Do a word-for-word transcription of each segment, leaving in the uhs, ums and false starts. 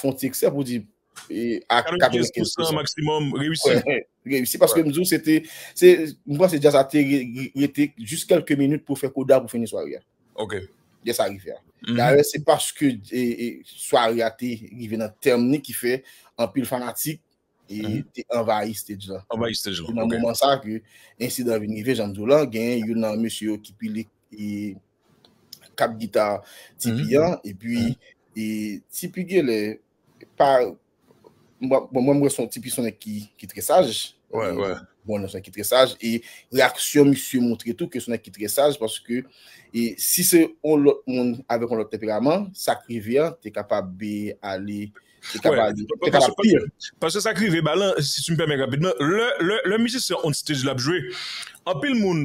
yon ti eksè pou di e, a katrevenkenz pousan maksimòm reyisi. Reyisi, paske m di w, se te, se, m panse djaz la te re- re- rete jis kèlke minit pou fè koda pou fini sware a. Ok. Lè sa rive a. Dayè, se paske e, e, sware a te rive nan tèm ni ki fè anpil fanatik e, te anvayi stage la. Anvayi stage la. Se nan moman sa ke ensidan vin rive, jan m di w lan, gen youn nan mesye yo ki pile e, kap gita Tipi an, epi e, Tipi genlè pa bon, mwen, mwen, mwen, se yon Tipi se yon nèg ki, ki trè saj. Bon, se yon nèg ki trè saj. E reyaksyon misye montre tou ke se yon nèg ki trè saj paske e si se yon lòt moun avèk yon lòt tanperaman, sa k rive an te kapab e, ale, te kapab, te kapab pi. Paske sa k rive, Balan, si tu me permets rapidman, lè, lè, lè mizisyen on stage l ap jwe, anpil moun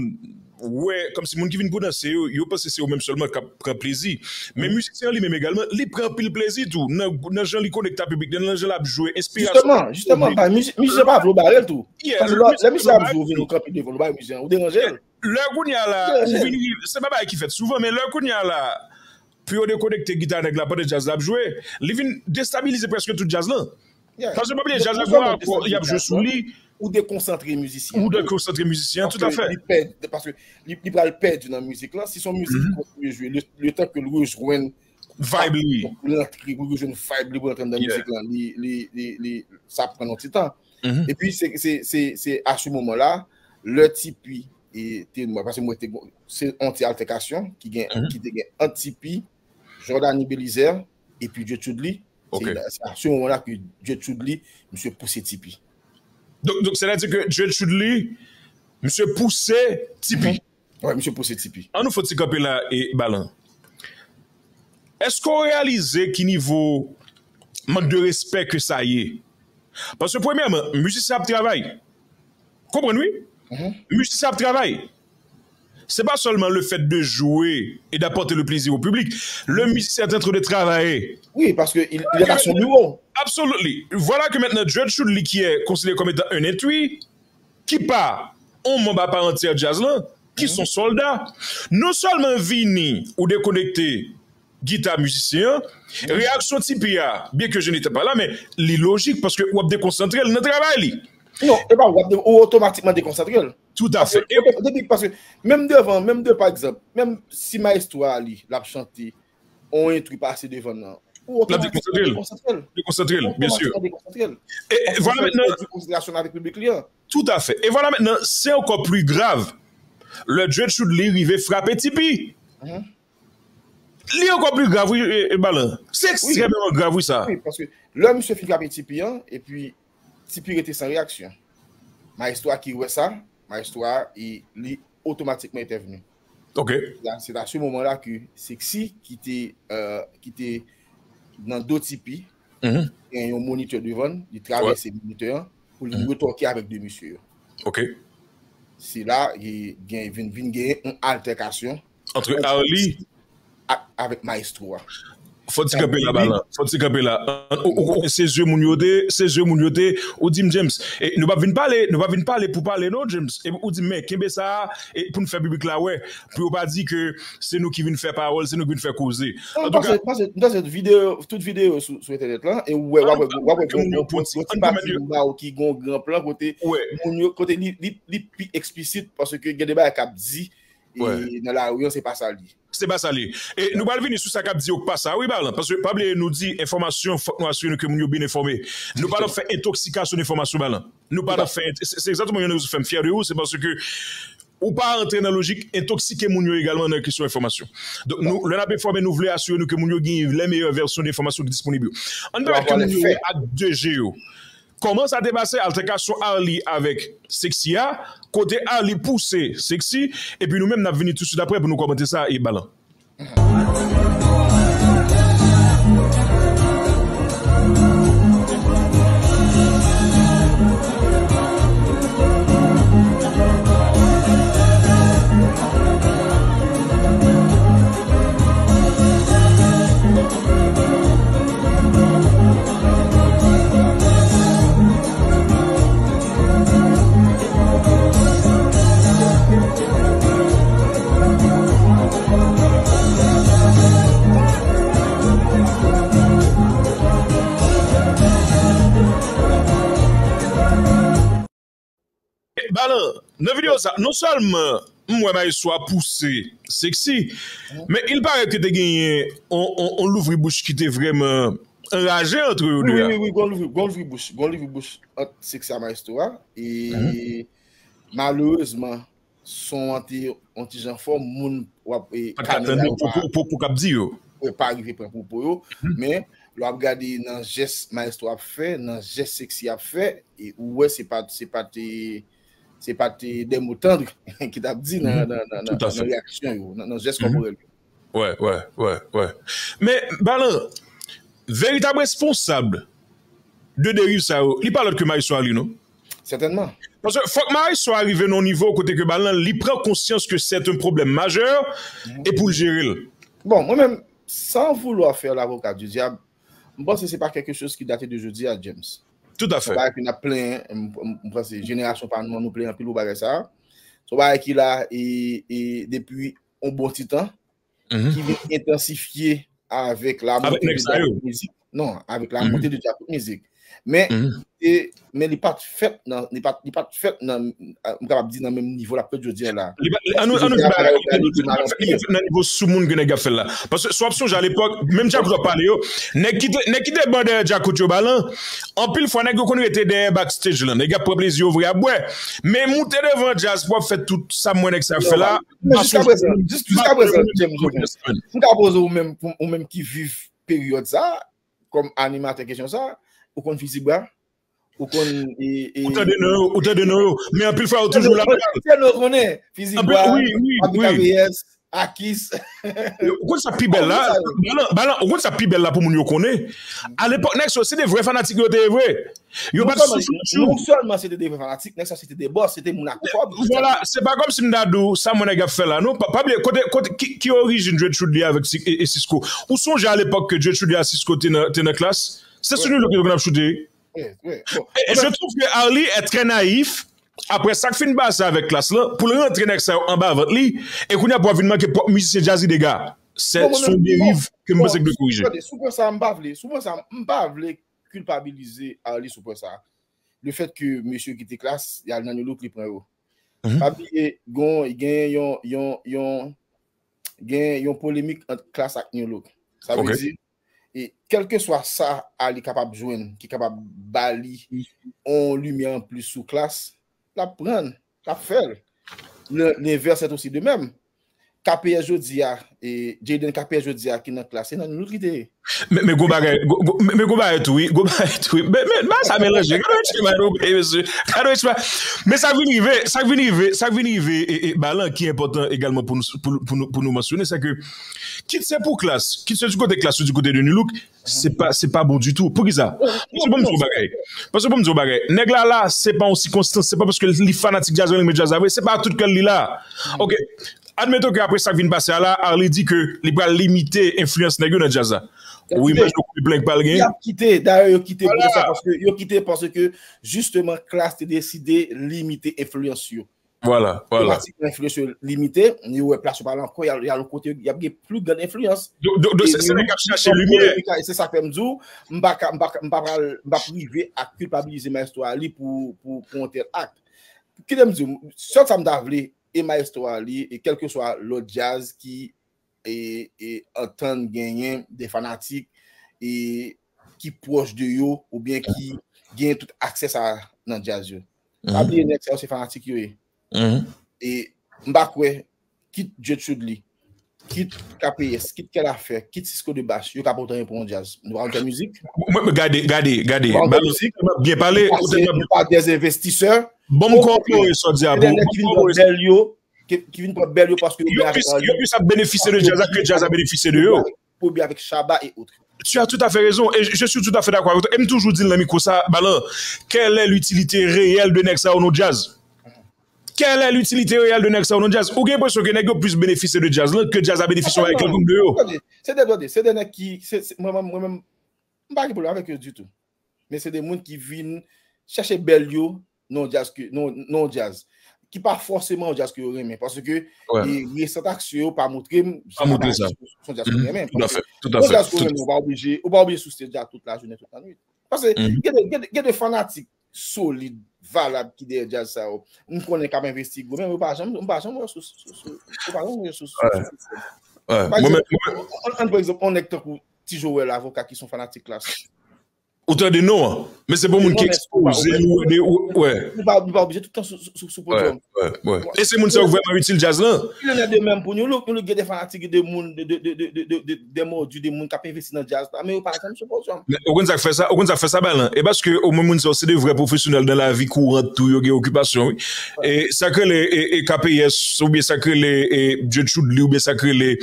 wè, kòmsi moun ki vin pou danse yo, yo panse se yo menm sèlman k ap pran plezi. Men mizisyen an li menm egalman, li pran anpil plezi tou nan, nan jan li konekte ak piblik, nan jan l ap jwe, enspirasyon. Jisteman, jisteman, mizisyen pa vle w bare l tou. Paske lè mizisyen ap jwe, ou vin ou kanpe devan l, ou bare mizisyen an, ou deranje l. Lè kounye a la, ou vin rive, se pa bagay ki fèt souvan, men lè kounye a la, pou yo dekonekte gita nèg la pandan djaz la ap jwe, li vin destabilize prèske tout djaz lan. Paske pa bliye, djaz la gon akò y ap jwe sou li. Ou dekonsantre mizisyen an. Ou dekonsantre mizisyen an, toutafè. Paske li pèdi, paske li, li pral pèdi nan mizik lan. Si se yon mizik ki kontinye jwe, le, letan ke l rejwenn vibe li, pou l rantre, pou l rejwenn vibe li, pou l rantre anndan mizik lan, li, li, li, li, sa pran yon ti tan. Epi, se, se, se, se a se moman la, lè Tipi e, te, paske mwen te, se yon ti altèkasyon ki gen, ki te gen ant Tipi, Jordany Belizaire, epi Djed Choudly. Se, se a se moman la ke Djed Choudly, misye pouse Tipi. Donk, donk, sètadi ke Djed Choudly, misye pouse Tipi. Wi, misye pouse Tipi. An nou fè ti kanpe la e Balan. Èske w reyalize ki nivo mank de respè ke sa ye? Paske premyèman, mizisyen ap travay. Konprann wi? Mizisyen ap travay. Se pa sèlman le fait de jouer et d'apporter le plaisir au public. Le musicien est en train de travailler. Oui, parce que il, il est à son bureau. Absolutely. Voilà que maintenant Djed Choudly, qui est considéré comme étant un intrus, ki pa yon manm a pa antiyè djaz lan, ki se yon sòlda, non sèlman vini ou dekonekte gita mizisyen an, reyaksyon Tipi a, byenke je n'étais pas là, men li lojik paske w ap dekonsantre l nan travay li. Non, e pa w ap de- ou otomatikman dekonsantre l. Toutafè. Paske, depi, paske menm devan, menm de, pa egzanp, menm si maestro a li, l ap chante, on entri pase devan nan, ou otomatikman dekonsantre l. Dekonsantre l, byen si. Otomatikman dekonsantre l. E, e vwala mentnan, pèdi konsantrasyon avèk piblik li an. Toutafè. E vwala mentnan, se ankò pli grav. Lè Djed Choudly rive frape Tipi. Li ankò pli grav, wi, e, e, Balan. Se ekstrèmeman grav, wi, sa. Wi, paske lè misye fin frape Tipi an, epi Tipi rete san reyaksyon. Maestro a ki wè sa, maestro a, e, li otomatikman entèvni. Ok. La, se ta se moman la ke Sexy ki te, euh, ki te nan do Tipi, gen yon monitè devan l, li travèse monitè an pou li retòke avèk de mesye yo. Ok. Se la, e, gen, vin, vin genyen yon altèkasyon ant Arly ak, avèk maestro a. Fò ti kanpe la, Balan. Fò ti kanpe la. Ou, ou, ou, se zye moun yo te, se zye moun yo te, ou di m, James, e, nou p ap vin pale, nou p ap vin pale pou pale, non, James. E, ou di m, men, kenbe sa, e, pou n fè piblik la wè, pou yo pa di ke se nou ki vin fè pawòl, se nou ki vin fè koze. Non, m panse, m panse, m panse videyo, tout videyo sou, sou entènèt lan, e w wè, w ap wè, w ap wè, yon, yon, yon ti pati m ba w ki gen yon gran plan kote moun yo, kote li, li, li pi eksplisit, paske gen de bagay k ap di, e nan lari an, se pa sa l ye. Se pa sa l ye. E nou pral vini sou sa k ap di yo k pa sa, wi, Balan. Paske pa bliye, nou di enfòmasyon, fòk nou asire nou ke moun yo byen enfòme. Nou pa t ap fè entoksikasyon de enfòmasyon, Balan. Nou pa t ap fè, se, se egzakteman youn nan rezon fè m fyè de ou, se paske ou pa rantre nan lojik entoksike moun yo egalman nan kesyon enfòmasyon. Donk, nou, lè n ap enfòme, nou vle asire nou ke moun yo gen lè meyè vèsyon de enfòmasyon ki disponib yo. Ann pèmèt ke moun yo wè ak de je yo. Kòman sa te pase, altèkasyon Arly avèk Sexy a, kote Arly pouse Sexy, epi nou menm n ap vini tousuit aprè pou nou kòmante sa e Balan. Nan videyo sa, non sèlman m wè Maestro a pouse Sexy, men il paraît que te genyen on, on, on louvri bouch ki te vrèman anraje antre yo de a. Wi, wi, wi, gon louvri, gon louvri bouch, gon louvri bouch ant Sexy a Maestro a. E malerezman, son an te on ti jan fò, moun w ap e, pa t ka tann yo pou, pou, pou, pou k ap di yo. Pa rive pran pwopo yo, men lè w ap gade nan jès Maestro ap fè, nan jès Sexy ap fè, e ou wè se pa, se pa te, se pa te des mots tendres ki t ap di nan, nan, nan, nan, nan reyaksyon yo, nan, nan jès kòporèl yo. Wè, wè, wè, wè. Men, Balan, veritab responsab de deriv sa yo, li pa lòt ke Maestro a li, non? Sètènman. Paske fòk Maestro a rive nan yon nivo kote ke Balan, li pran konsyans ke c'est un problème majeur e pou l jere l. Bon, mwen menm, sans vouloir faire l'avocat du diable, m panse se pa quelque chose ki date de jodi a, James. Tout à fait. Se pa ke n ap plenyen, m, m, m panse jenerasyon pa nou an, nou plenyen anpil pou bagay sa. Se yon bagay ki la e, e depi yon bon ti tan, ki vin entansifye avèk la montée de Djakout Music. Non, avèk la montée de Djakout Music. Men, e, men li pa t fèt nan, li pa t, li pa t fèt nan, m kapab di nan menm nivo l ap fèt jodi a la. Li pa, annou, annou di bagay, li pa t fèt nan nivo sou moun ke nèg ap fè l la. Paske si w ap sonje alepòk, menm Djakout w ap pale yo, nèg ki te, nèg ki te ban dèyè Djakout yo Balan, anpil fwa nèg yo konn rete dèyè backstage lan, nèg ap pran plezi yo vre ap bwè. Men moute devan djaz pou w ap fè tout sa m wè nèg sa ap fè la, Men jiskaprezan, jis, jiskaprezan, James, ou menm, m ka poze ou menm, ou menm ki viv peryòd sa, kòm animatè kesyon sa, ou konn Fizi Bwa, ou konn e, e, Ou tande non yo, ou tande non yo, men anpil fwa yo toujou la. Se nou konnen, Fizi Bwa, Papi K V S, Akis. Ou konn sa pi bèl la, Balan, Balan, ou konn sa pi bèl la pou moun yo konnen. Alepòk, nèg sa yo, se de vrè fanatik yo te ye vre. Yo pa t sou chouchou. Non sèlman se te de vrè fanatik, nèg sa se te de bòs, se te moun ak kòb. Vwala, se pa kòmsi m ta di w sa mwen nèg ap fè la, non. Pa, pa bliye, kote, kote, ki, ki orijin Djetroude li avèk Si-, e, e Sisco? Ou sonje alepòk ke Djetroude li a Sisco te nan, te nan Klass? Se sou New Look yo konn ap choute. E, e je trouve que Arly est très naïf, apre sa k fin pase avèk Klass lan, pou l rantre nèg sa yo anba vant li, e kounye a pou ap vin manke pwòp mizisyen djaz li dega. Se yon deriv ke m panse k dwe korije. Tande, sou pwen sa, m pa vle, sou pwen sa, m pa vle kilpabilize Arly sou pwen sa. Le fait que mesye kite Klass, y al nan New Look, li pran yo. Pa bliye, gon, gen yon, yon, yon, gen yon polemik ant Klass ak New Look. Sa vle di, e kèlkeswa sa Arly kapab jwenn, ki kapab ba li yon limyè anplis sou Klass, l ap pran l, l ap fè l. Le, l'inverse est aussi de même. K P S jodi a, e Jayden K P S jodi a ki nan Klass, se nan New Look li te ye. Men, men gon bagay, gon, gon, men, men gon bagay tou, wi, gon bagay tou, wi. Men, men, men sa melanje. Gade yon chema nou, e, mesye. Gade yon chema. Men sa k vin rive, sa k vin rive, sa k vin rive, e, e, Balan ki enpòtan egalman pou nou, pou, pou nou, pou nou mansyone, se ke, kit se pou Klass, kit se di kote Klass ou di kote de New Look, se pa, se pa bon ditou. Poukisa? Paske bon m di w bagay. Paske bon m di w bagay. Nèg la la, se pa yon sikonstans, se pa paske li fanatik djaz, li renmen djaz la vre, se pa tout kè l li la. Ok. Admeton ke apre sa k vin pase a la, Arly di ke li pral limite enfliyans nèg yo nan djaz la. Ou imajine w konbyen plenk pral genyen? Y ap kite, dayè yo kite pou sa, paske yo kite paske jisteman Klass te deside limite enfliyans yo. Vwala, vwala. Otomatikman enfliyans yo limite, yo wè plas yo pa la ankò, y al, y al yon kote, y ap gen pli grann enfliyans. Donk, donk, donk se, se nèg k ap chache limyè. E se sa k fè m di w, m pa ka, m pa ka, m pa pral, m p ap rive a kilpabilize Maestro Arly pou, pou, pou yon tèl ak. Kite m di w, sèl sa m ta vle, e Maestro Arly, e kèlkeswa lòt djaz ki, e, e antann genyen de fanatik, e ki pwòch de yo, oubyen ki genyen tout aksè sa nan djaz yo. Pa bliye nèg sa yo se fanatik yo ye. E m pa kwè, kit Djetroude li, kit K P S, kit Kèlafè, kit Sisco de Bach, yo ka pote anyen pou yon djaz. Nou pa konn fè mizik. Mwen, mwen, gade, gade, gade. Nou pa konn fè mizik. Byen pale, nou pa, nou pa des investisseurs. Bon, m kòpore sa w di a, bro. Se de nèg ki vin pran bèl yo, ki, ki vin pran bèl yo paske yo byen avèk Arly. Yo plis ap benefisye de djaz la ke djaz ap benefisye de yo. Pou byen avèk Shabba et autres. Tu as tout à fait raison, et je suis tout à fait d'accord avec toi. E m toujou di l nan mikwo sa, Balan, quelle est l'utilité réelle de nèg sa yo nan djaz? Quelle est l'utilité réelle de nèg sa yo nan djaz? Ou gen enpresyon ke nèg yo plis benefisye de djaz lan ke djaz la benefisye avèk kèlkonk de yo? Tande, se de, tande, se de nèg ki, se, se, mwen, mwen, mwen menm, m pa gen pwoblèm avèk yo ditou. Men se de moun ki vin chèche bèl yo nan yon djaz ke, nan, nan yon djaz ki pa fòseman yon djaz ke yo renmen. Paske, e, resant aksyon yo pa montre m jan sa se yon djaz ke m renmen. Paske yon djaz ke w renmen, ou pa oblije, ou pa oblije sou stage la tout lajounen, tout lannwit. Paske gen de, gen de, gen de fanatik solid, valab ki dèyè djaz sa yo. M konnen k ap envesti gwo, men yo pa janm, m pa janm wè sou, sou, sou, yo pa janm wè sou, sou, sou sèn. Wè, pa egzanp, mwen menm, mwen menm, an, an, pa egzanp, yon nèg tankou Ti Joel Avoka ki se yon fanatik Klass. Ou tande non an, men se pou moun ki ekspoze nou de, wè. Nou pa, nou pa oblije tout tan sou, sou, sou, sou podyòm. Wè, wè. E se moun sa yo k vrèman itil djaz lan. Il en est de même pou nou, nou, nou gen de fanatik de moun, de, de, de mòdi, de moun k ap envesti nan djaz la, men yo pa janm sou podyòm. Men ou konn sa k fè sa? Ou konn sa k fè sa, Balan? E paske omwen moun sa yo se de vrè pwofesyonèl nan lavi kourant tou, yo gen okipasyon, wi. E sa k rele, e, e K P S, oubyen sa k rele, e Djed Choudli, oubyen sa k rele,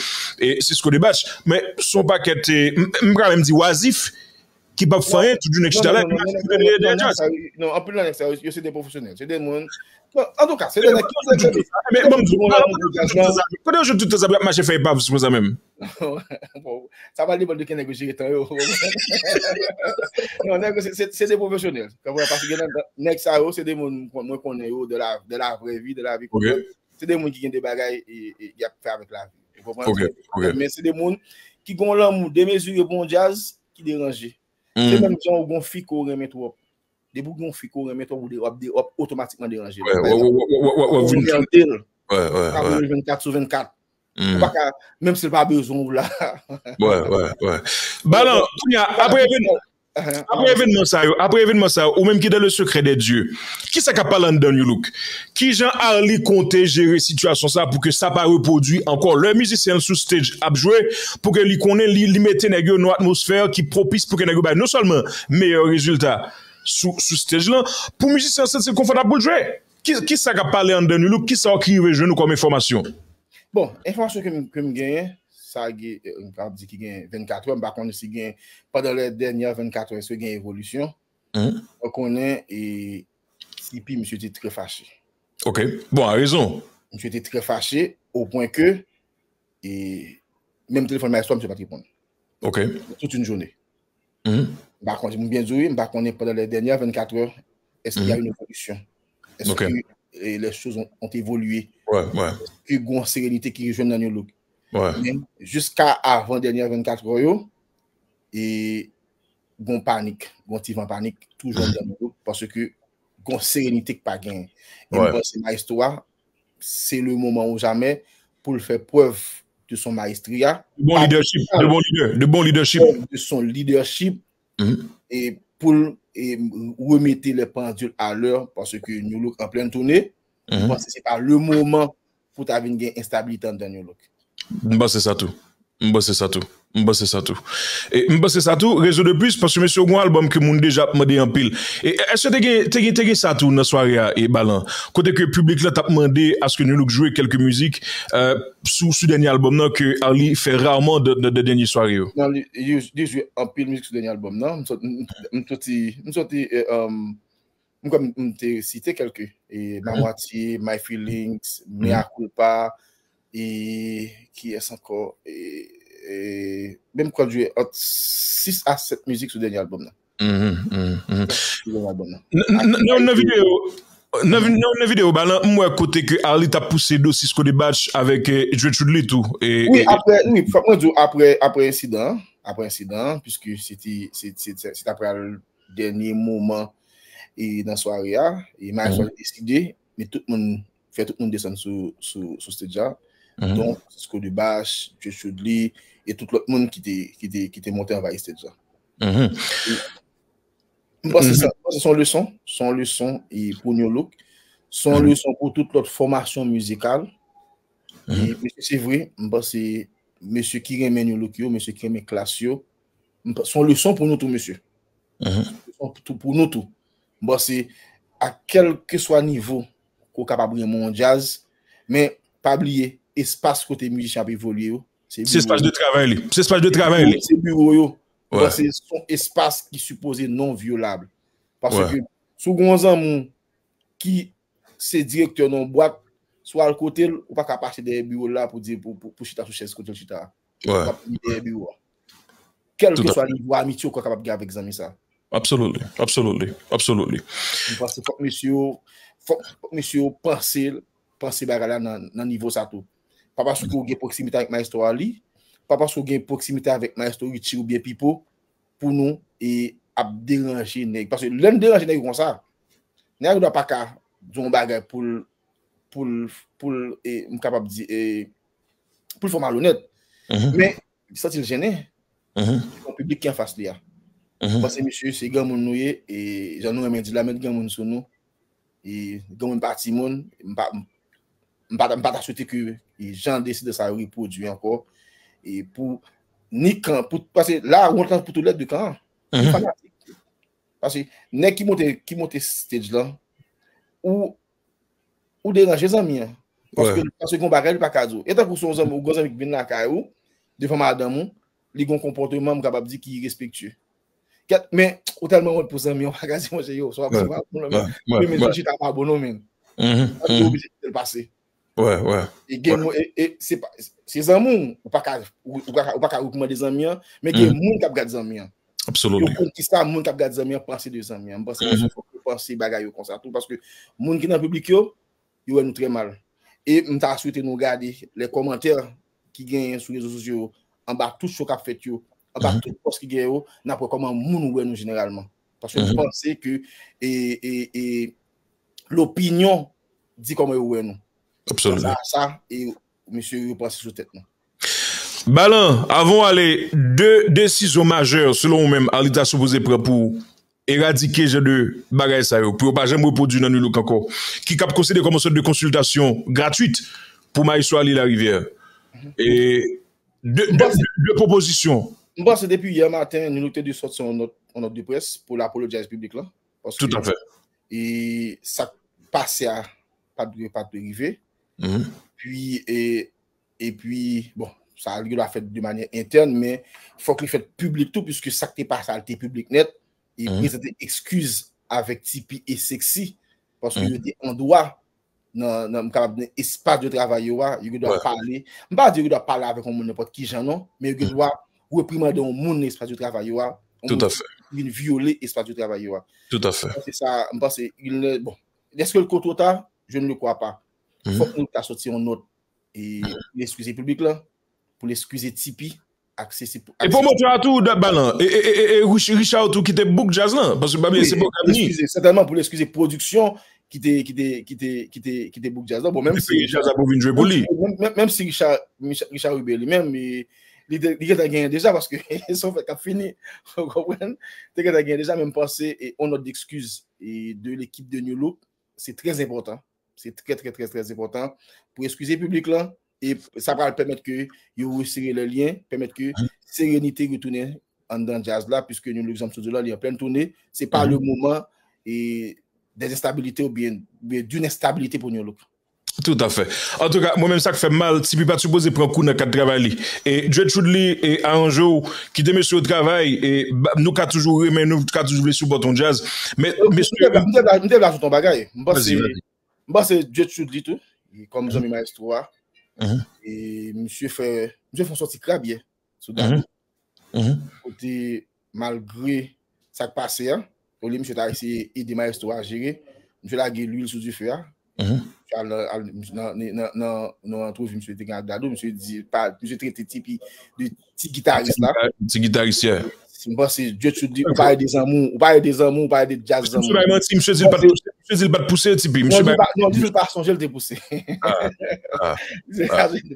e Cisco Debach. Men se yon pakèt, e, m, m ka menm di wazif, ki p ap fè anyen, tout jounen chita la, epi mache pou dèyè dèyè djaz. Non, anpil nan nèg sa yo, yo se de pwofesyonèl. Se de moun. Bon, antouka, se de nèg ki. Men bon, kote yo jwenn tout tan sa pou y ap mache fè epav sou konsa menm? Bon, sa pral depann de ki nèg yo jere tan yo. Non, nèg yo se, se, se de pwofesyonèl. Konprann? Paske gen nan nèg sa yo, se de moun mwen konnen yo de la, de la vraie vie, de la vie kourant. Se de moun ki gen de bagay e, e, y ap fè avèk lavi. Ou konprann? Men se de moun ki gen yon lanmou demezire pou yon djaz ki deranje. Se menm jan ou gen yon fi ke w renmen twòp. Depi w gen yon fi ke w renmen twòp, ou de, w ap de, w ap otomatikman deranje l. Ou mède l. Ou ka vin vennkat sou vennkat. Ou pa ka, menm si l pa bezwen w la. Balan, kounye a, apre evènman, apre evènman sa yo, apre evènman sa yo, ou menm ki dans le secret des dieux, kisa k ap pale anndan New Look? Kijan Arly konte jere sitiyasyon sa pou ke sa pa repwodui ankò? Lè mizisyen l sou stage ap jwe, pou ke li konnen li, li mete nèg yo nan yon atmosfè ki pwopis pou ke nèg yo bay non sèlman meyè rezilta sou, sou stage lan, pou mizisyen an santi l konfòtab pou l jwe. Ki, kisa k ap pale anndan New Look? Kisa w ki rive jwenn ou kòm enfòmasyon? Bon, enfòmasyon ke m, ke m genyen, sa gen, m ka di ki gen vennkat è, m pa konnen si gen, pandan lè dènyè vennkat è, èske gen evolisyon. Mwen konnen, e, T P, misye te trè fache. Ok. Bon, a rezon. Misye te trè fache, o pwen ke, e, menm telefòn maestro a, misye pa t reponn. Ok. Tout yon jounen. M pa konnen, m byen di w, wi, m pa konnen pandan lè dènyè vennkat è, èske y a une évolution? Èske, e, les choses ont, ont évolué? Èske gen yon serenite ki rejwenn nan New Look? Men, jiska avan dènyè vennkat è yo, e, gen yon panik, gen yon ti van panik, toujou anndan New Look, paske gen yon serenite ki pa genyen. E m panse maestro a, se le moman ou jamè pou l fè prèv de son maestria. De bon leadership, de bon leader, de bon leadership. Prèv de son leadership, e pou l, e, remete les pendules à l'heure, paske New Look an plèn toune, m panse se pa le moman pou ta vin gen enstabilite anndan New Look. M panse sa tou. M panse sa tou. M panse sa tou. E m panse sa tou, raison de plus, paske mesye yo gen yon albòm ke moun deja ap mande anpil. E èske te gen, te gen, te gen sa tou nan sware a, e Balan? Kote ke piblik la t ap mande aske New Look jwe kèlke mizik, e, sou, sou dènye albòm nan ke Arly fè rarman nan, nan, nan dènye sware yo. Non, li, li, li jwe anpil mizik sou dènye albòm nan. M sot-, m, m, m soti, m soti, e, um, m kwè m, m te site kèlke, e, Ma Moitié, My Feelings, Mea Culpa, e kiyès ankò? E, e, men m kwè l jwe ant sis a sèt mizik sou dènye albòm nan. Sou dènye albòm nan. Nan, nan, nan, nan videyo, nan vi-, nan, nan videyo, Balan, m wè kote ke Arly t ap pouse do Cisco Debach avèk, e, Djed Choudli tou. E, wi, e, apre, wi, fòk mwen di w, apre, apre ensidan an, apre ensidan an, piske se te, se, se, se, se t ap pral dènye moman, e, nan sware a, e maestro a te deside, men tout moun, fè tout moun desann sou, sou, sou stage la. Donk, Cisco Debach, Djed Choudli, e tout lòt moun ki te, ki te, ki te monte anvayi stage la. E m panse sa, m panse se yon leson, se yon leson, e pou New Look, se yon leson pou tout lòt fòmasyon mizikal. E, mesye, se vre, m panse mesye ki renmen New Look yo, mesye ki renmen Klass yo, m pa-, se yon leson pou nou tou, mesye. Se yon leson pou, pou nou tou. M panse, a kèlkeswa nivo ke w kapab renmen yon djaz, men pa bliye, espas kote mizisyen ap evolye yo, se biwo yo. Se espas de travay li. Se espas de travay li. Se biwo yo. M panse se yon espas ki sipoze non vyolab. Paske si w gen yon zanmi w ki se direktè nan yon bwat, si w al kote l, ou pa ka pase dèyè biwo l la pou di, pou, pou, pou chita sou chèz kote l chita a. W ap vini dèyè biwo a. Kèlkeswa nivo amitye ou kapab gen avèk zanmi sa. Absolutely, absolutely, absolutely. M panse fòk mesye yo, fòk, fòk mesye yo panse, panse bagay la nan, nan nivo sa tou. Pa paske ou gen pwoksimite avèk Maestro Arly, pa paske ou gen pwoksimite avèk Maestro Richie oubyen Pipo, pou nou, e, ap deranje nèg. Paske lè n deranje nèg konsa, Nèg la pa ka di yon bagay pou l, pou l, pou l, e, m kapab di, e, pou l fè w malonèt. Men, li santi l jennen. Yon piblik ki anfas li a. Mwen panse, mesye, se granmoun nou ye, e jan nou renmen di la, met granmoun sou nou. E granmoun pa timoun, m pa, m pa, m pa ta swete ke, e, jan de ensidan sa yo repwodui ankò. E pou ni kan, pou, paske la, wont lan pou tou lè de kan an. Ni fanatik. Paske nèg ki monte, ki monte stage lan, ou, ou deranje zanmi an. Paske, paske gon bagay li pa ka di w. E tankou se yon zanmi, ou gon zanmi ki vin lakay ou, devan madanm ou, li gon konpòteman, m kapab di ki irespektye. Kèt, men, ou tèlman wont pou zanmi an, ou pa ka di, monchè, yo, sa w ap di pa bon non, men. Men, men, chita pa bon non, men. Ou oblije kite l pase. E gen moun, e, e se pa, se zanmi w, ou pa ka, ou, ou pa ka, ou pa ka reprimande zanmi an, men gen moun k ap gad zanmi an. Yo konn kisa moun k ap gad zanmi an panse de zanmi an. M panse, mesye, fòk yo panse bagay yo konsa tou, paske moun ki nan piblik yo, yo wè nou trè mal. E m ta swete nou gade lè kòmantè ki genyen sou rezo sosyo yo, anba tout cho k ap fèt yo, anba tout pòs ki genyen yo, n ap wè kòman moun wè nou jeneralman. Paske m panse ke, e, e, e, lopinyon di kòman yo wè nou. Sa, sa, e, mesye yo panse sou tèt nou. Balan, avan w ale, de desizyon majè, selon ou menm, Arly ta sipoze pran pou eradike jan de bagay sa yo, pou yo pa janm repwodui nan Nu Look ankò, ki k ap konsidere kòm yon sòt de konsiltasyon gratwit pou Maestro Arly Larivière. E de, de, de, de pwopozisyon. M panse depi yè maten, Nu Look te dwe sòti yon nòt, yon nòt de près pou l apologize piblik lan. Paske, e, sa k pase a pa t dwe, pa t dwe rive. Pi, e, epi, bon, sa li dwe fèt de manyè entèn, men fòk li fèt piblik tou, piske sa k te pase a, li te piblik nèt. E prezante ekskiz avèk Tipi e Sexy, paske yo te an dwa nan, nan, m kapab di espas de travay yo a, yo gen dwa pale. M pa di yo gen dwa pale avèk yon moun nenpòt ki jan non, men yo gen dwa reprimande yon moun nan espas de travay yo a, yon moun ki vin vyole espas de travay yo a. Se sa, m panse, il ne, bon, èske l ko twò ta? Je ne le crois pas. Fòk nou ta sòti yon nòt e pou l eskize piblik lan, pou l eskize Tipi, ak se, se pou, e pwomotè a tou, dat Balan, e, e, e, e, e Rich-, Richard tou ki te book djaz lan, paske pa bliye se pwogram li. Eskize, sètènman pou l eskize pwodiksyon ki te, ki te, ki te, ki te, ki te book djaz lan. Bon, menm si peye djaz la pou vin jwe pou li. Menm, menm, menm si Richard, Richard, Richard Rubé li menm, li, li te, li gentan genyen deja, paske se yon fèt k ap fini, ou konprann? Te gentan genyen deja, men m panse, e, yon nòt d'excuse, e, de l'équipe de Nu Look, se trè enpòtan. Se trè, trè, trè, trè enpòtan pou eskize piblik lan. E sa pral pèmèt ke yo resere lè lyen, pèmèt ke serenite retounen anndan djaz la, piske Nu Look, jan m sot di w la, li an plèn toune. Se pa le moman, e, des instabilités oubyen, oubyen d'une instabilité pou Nu Look. Tout à fait. Antouka, mwen menm sa k fè m mal, Tipi pa t sipoze pran kou nan kad travay li. E Djed Chudly, e, aranje w, kite mesye yo travay, e, ba, nou ka toujou renmen, nou ka toujou vle sipòte yon djaz. Men, mesye, m te vle, m te vle ajoute yon bagay. M panse, m panse Djed Chudly tou, e, kòm zanmi maestro a, e misye fè, misye fè yon sòti krab yè sou Dadou. Kote, malgre sa k pase a, olye misye ta eseye ede maestro a jere, misye lage lwil sou dife a. Misye al, al, nan, nan, nan, nan, nan antrevi misye te gen ak Dadou, misye di, pa, misye trete Tipi de ti gitaris la. Ti gitaris, yeah. M panse Djed Chudly, ou pa ede zanmi w, ou pa ede zanmi w, ou pa ede djaz zanmi w. Misye bay manti, misye di l pa t pouse, misye di l pa t pouse Tipi. Non, li pa, non, li di l pa sonje l te pouse.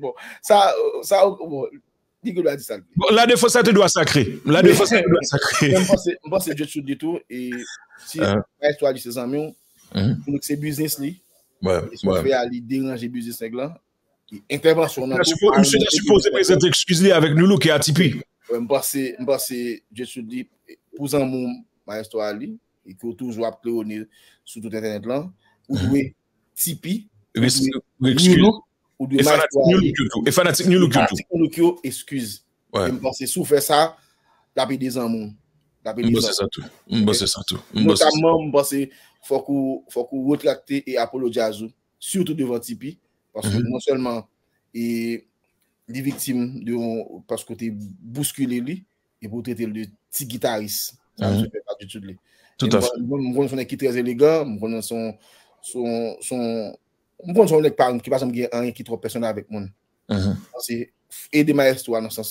Bon, sa, sa, bon, li gen dwa di sa l vle. Bon, la defans a te dwa sakre. La defans a te dwa sakre. Men m panse, m panse Djed Chudly tou, e si maestro a li se zanmi w, pou nou se biznis li, e sa l fè a, li deranje biznis nèg lan. Entèvansyon nan tou. Misye ta sipoze prezante ekskiz li avèk Nu Look e a Tipi. Wi, m panse, m panse Djed Chudly, pou zanmi w, maestro a li, e ke w toujou ap klewone sou tout entènèt lan, ou dwe Tipi, ou dwe Nu Look, ou dwe maestro a li. E fanatik Nu Look yo tou. E fanatik Nu Look yo tou. Fanatik Nu Look yo, eskiz. E m panse si w fè sa, l ap ede zanmi w. L ap ede zanmi w. M panse sa tou. M panse sa tou. Notamman, m panse fòk ou, fòk ou retrakte e apologize ou, sitou devan Tipi, paske non sèlman, e, li viktim de yon, paske w te bouskile li, epi w trete l de ti gitaris. Sa misye fè pa ditou li. Tout à fait. M konn se yon nèg ki trè elegan, m konn se yon, se yon, se yon, m konn se yon nèg pa, ki pa janm gen anyen ki twò pèsonèl avèk moun. Se ede maestro a nan sans